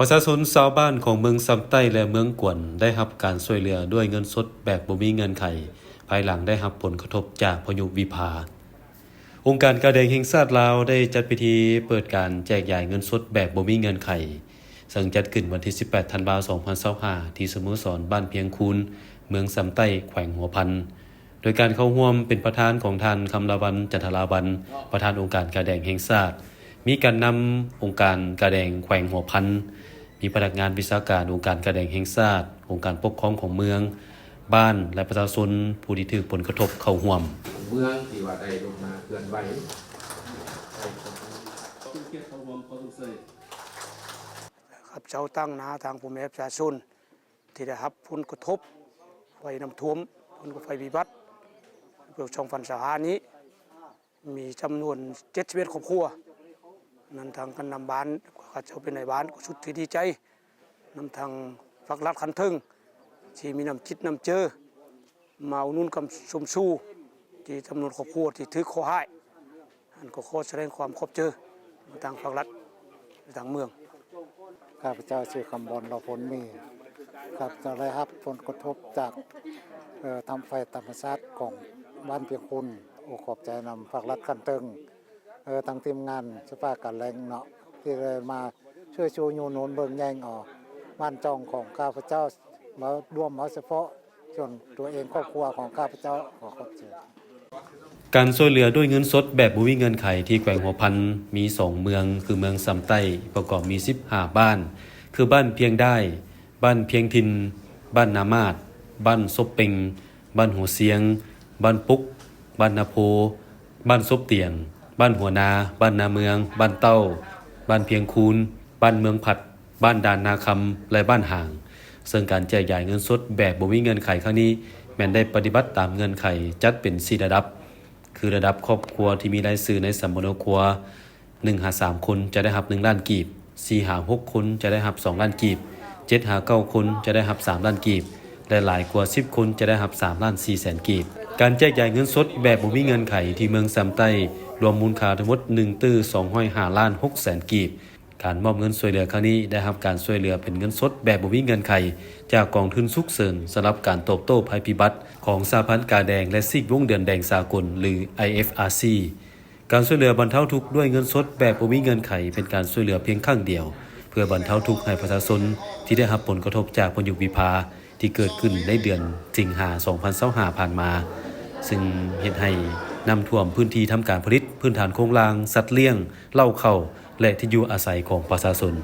ປະຊາຊົນຊາວບ້ານຂອງເມືອງຊຳໃຕ້ ແລະ ເມືອງກວນ ໄດ້ຮັບການຊ່ວຍເຫຼືອດ້ວຍເງິນສົດແບບບໍ່ມີເງື່ອນໄຂ ພາຍຫຼັງໄດ້ຮັບຜົນກະທົບຈາກພາຍຸວິພາ. ອົງການກາແດງແຫ່ງຊາດລາວໄດ້ຈັດພິທີເປີດການແຈກຢາຍເງິນສົດແບບບໍ່ມີເງື່ອນໄຂ, ເຊິ່ງຈັດຂຶ້ນວັນທີສິບແປດ ທັນວາ ສອງພັນຊາວຫ້າ ທີ່ສະໂມສອນບ້ານພຽງຄູນ, ເມືອງຊຳໃຕ້, ແຂວງຫົວພັນ. ໂດຍການເຂົ້າຮ່ວມເປັນປະທານຂອງທ່ານ ຄຳລາວັນ ຈັນທະລາວັນ ປະທານອົງການກາແດງແຫ່ງຊາດ, ມີການນຳອົງການກາແດງແຂວງຫົວພັນ, ມີພະນັກງານວິຊາການອົງການກາແດງແຫ່ງຊາດ, ອົງການປົກຄອງຂອງເມືອງ, ບ້ານ ແລະ ປະຊາຊົນຜູ້ທີ່ຖືກຜົນກະທົບເຂົ້າຮ່ວມ. ເມືອງທີ່ວ່າໄດ້ລົງມາເຄື່ອນໄຫວ ເປັນກຽດເຂົ້າຮ່ວມຂໍຊົມເຊີຍ. ຂ້າພະເຈົ້າຕາງໜ້າທາງພໍ່ແມ່ປະຊາຊົນ ທີ່ໄດ້ຮັບຜົນກະທົບໄຟນ້ຳຖ້ວມ, ຜົນກະໄຟວິບັດ ປີສອງພັນຊາວຫ້ານີ້ ມີຈຳນວນເຈັດສິບເອັດຄອບຄົວ. ນັ້ນທາງການນຳບ້ານ ຂ້າພະເຈົ້າເປັນນາຍບ້ານ ກໍສຸດທີ່ດີໃຈ ນຳທາງພາກລັດຂັ້ນເທິງ ທີ່ມີນ້ຳຈິດນ້ຳເຈີ ມາອຸດໜູນກຳຊຸມຊູ ທີ່ຈຳນວນຄອບຄົວທີ່ຖືກເຄາະຮ້າຍ ອັນກໍຂໍສະແດງຄວາມຂອບໃຈມາທາງພາກລັດ ແລະ ທາງເມືອງ. ຂ້າພະເຈົ້າຊື່ ຄຳບອນ ລາວພົນມີ, ຂ້າພະເຈົ້າໄດ້ຮັບຜົນກະທົບຈາກ ເອີ ທຳໄຟທຳມະຊາດຂອງບ້ານພຽງຄູນ. ໂອ້ ຂອບໃຈນຳພາກລັດຂັ້ນເທິງ ເອີ ທັງທີມງານສະພາການແລ້ງເນາະ ທີ່ໄດ້ມາຊ່ວຍຊູຍູ້ໜູນເບິ່ງແຍງເອົາບ້ານຊ່ອງຂອງຂ້າພະເຈົ້າ ມາລວມເອົາສະເພາະສ່ວນຕົວເອງຄອບຄົວຂອງຂ້າພະເຈົ້າ. ຂໍຂອບໃຈ. ການຊ່ວຍເຫຼືອດ້ວຍເງິນສົດແບບບໍ່ມີເງື່ອນໄຂທີ່ແຂວງຫົວພັນມີສອງເມືອງ ຄືເມືອງຊຳໃຕ້ ປະກອບມີສິບຫ້າບ້ານ ຄືບ້ານພຽງດ້າຍ, ບ້ານພຽງຖິ່ນ, ບ້ານນາມາດ, ບ້ານສົບເປັງ, ບ້ານຫົວຊຽງ, ບ້ານປຸກ, ບ້ານນາໂພ, ບ້ານສົບຕຽງ, ບ້ານຫົວນາ, ບ້ານນາເມືອງ, ບ້ານເຕົ້າ, ບ້ານພຽງຄູນ, ບ້ານເມືອງພັດ, ບ້ານດ່ານນາຄຳ ແລະ ບ້ານຫາງ. ເຊິ່ງການແຈກຢາຍເງິນສົດແບບບໍ່ມີເງື່ອນໄຂຄັ້ງນີ້ ແມ່ນໄດ້ປະຕິບັດຕາມເງື່ອນໄຂ ຈັດເປັນສີ່ລະດັບ ຄືລະດັບຄອບຄົວທີ່ມີລາຍຊື່ໃນສຳມະໂນຄົວ ໜຶ່ງຫາສາມຄົນ ຈະໄດ້ຮັບໜຶ່ງລ້ານກີບ, ສີ່ຫາຫົກຄົນ ຈະໄດ້ຮັບສອງລ້ານກີບ, ເຈັດຫາເກົ້າຄົນ ຈະໄດ້ຮັບສາມລ້ານກີບ ແລະ ຫຼາຍກວ່າສິບຄົນ ຈະໄດ້ຮັບສາມລ້ານສີ່ແສນກີບ. ການແຈກຢາຍເງິນສົດແບບບໍ່ມີເງື່ອນໄຂທີ່ເມືອງຊຳໃຕ້ ລວມມູນຄ່າທັງໝົດໜຶ່ງຕື້ສອງຮ້ອຍຫ້າລ້ານຫົກແສນກີບ. ການມອບເງິນຊ່ວຍເຫຼືອຄັ້ງນີ້ ໄດ້ຮັບການຊ່ວຍເຫຼືອເປັນເງິນສົດແບບບໍ່ມີເງື່ອນໄຂ ຈາກກອງທຶນສຸກເສີນສຳລັບການຕອບໂຕ້ໄພພິບັດຂອງສະຫະພັນກາແດງ ແລະ ຊີກວົງເດືອນແດງສາກົນ ຫຼື ໄອເອັຟອາຊີ. ການຊ່ວຍເຫຼືອບັນເທົາທຸກດ້ວຍເງິນສົດແບບບໍ່ມີເງື່ອນໄຂ ເປັນການຊ່ວຍເຫຼືອພຽງຄັ້ງດຽວ ເພື່ອບັນເທົາທຸກໃຫ້ປະຊາຊົນທີ່ໄດ້ຮັບຜົນກະທົບຈາກພາຍຸວິພາ ທີ່ເກີດຂຶ້ນໃນເດືອນສິງຫາ ສອງພັນຊາວຫ້າ ຜ່ານມາ, ເຊິ່ງເຮັດໃຫ້ນ້ຳຖ້ວມພື້ນທີ່ທຳການຜະລິດ, ພື້ນຖານໂຄງລ່າງ, ສັດລ້ຽງ, ເລົ້າເຂົ້າ ແລະ ທີ່ຢູ່ອາໄສຂອງປະຊາຊົນ.